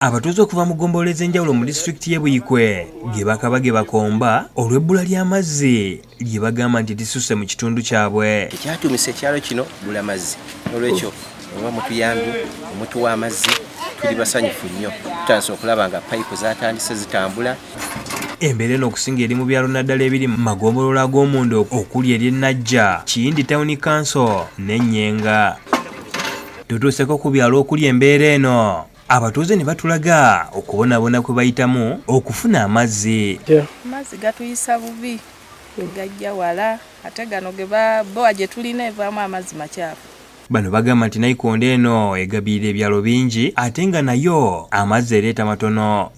Abatuuze okuva mu ggombolola ez'enjawulo mu disitulikiti y'e Buikwe ge bakaba ge bakomba olw'ebbula ly'amazzi lye bagamba nti lisusse mu kitundu kyabwe. Ekyatuumisa ekyalo kino bbula mazzi, n'olwekyo oba mutuyambye omutuwa amazzi tuli basanyufu nnyo. Tutandise okulaba nga payipu zatandise zitambula. Embeera eno okusinga eri mu byalo naddala ebiri mu magombolola ag'omunda okuli ery'e Najja, Kiyindi Town Council n'e Nyenga. Tutuuseko ku byalo okuli embeera eno abatuuze ne batulaga okubonaabona kwe bayitamu okufuna amazzi. Amazzi gatuyisa bubi, gajja wala ate gano ge bowa gye tulina evaamu amazzi makyafu. Bano bagamba nti nayikondo eno egabirira ebyalo bingi ate nga nayo amazzi ereeta matono.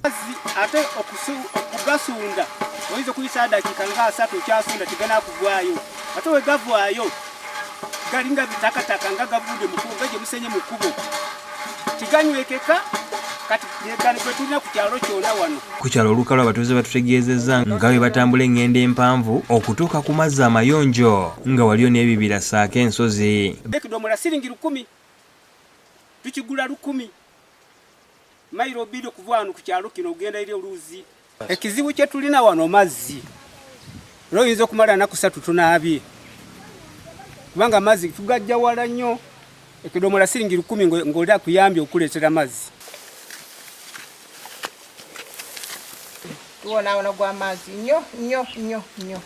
Ate okugasunda oyinza okuyisa dakiika nga 3 okyasunda teganakuvaayo, ate we gavaayo galinga bitakataka nga gavudde mu kkubo nga gye musenye mu kkubo tiganywekeka. Kati gwe tulina ku kyalo kyona wano. Ku kyalo Olukalu abatuuze batutegeezezza nga bwe batambula eŋŋendo empanvu okutuuka ku mazzi amayonjo nga waliyo n'ebibira ssaako ensozi. Ekidomola siringi 10 tukigula 10 mayiro 2 okuva wano ku kyalo kino ogenda eri oluzzi. Ekizibu kye tulina wano mazzi, era oyinza okumala nnaku 3 tunaabye kubanga amazzi tugajja wala nnyo. Ekidomola siringi 10 ng'oli akuyambye okuleetera amazzi. Tuwonaawona gw'amazzi nnyo nnyo nnyo nnyo.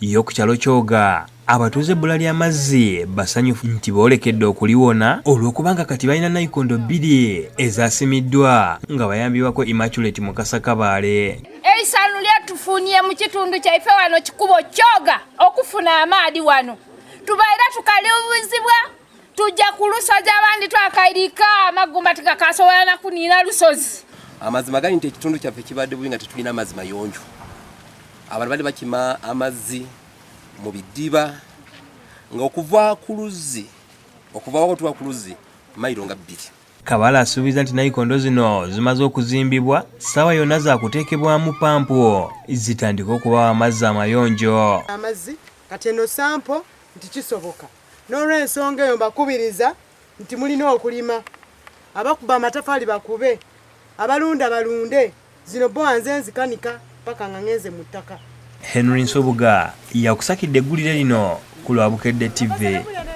Yo ku kyalo Kyoga abatuuze ebbula ly'amazzi basanyufu nti boolekedde okuliwona olw'okubanga kati balina nayikondo 2 ezasimiddwa nga bayambibwako Immaculate Mukasa Kabaale. Eisanyu lyetufunye mu kitundu kyaife wano kikubo Kyoga okufuna amaadi wano tubaira tukalubizibwa tujja ku lusozi abandi twakairika amagumba tigakasobola na kuniina lusozi. Amazima gali nti ekitundu kyaffe kibadde bubi nga tetulina amazzi mayonjo. Abantu bali bakima amazzi mu bidiba nga okuva ku luzzi, okuva wako tuwa ku luzzi mayiro nga 2. Kabala asuubiza nti nayikondo zino zimaze okuzimbibwa ssaawa yonna zaakuteekebwamu pampu zitandike okubawa amazzi amayonjo. Amazzi kati eno sampo nti kisoboka, n'olw'ensonga eyo mbakubiriza nti mulina okulima, abakuba amatafali bakube, abalunda balunde, zino bo nze nzikanika paka nga ngenze mu ttaka. Henry Nsubuga yakusakidde eggulire lino ku lwa Bukedde TV.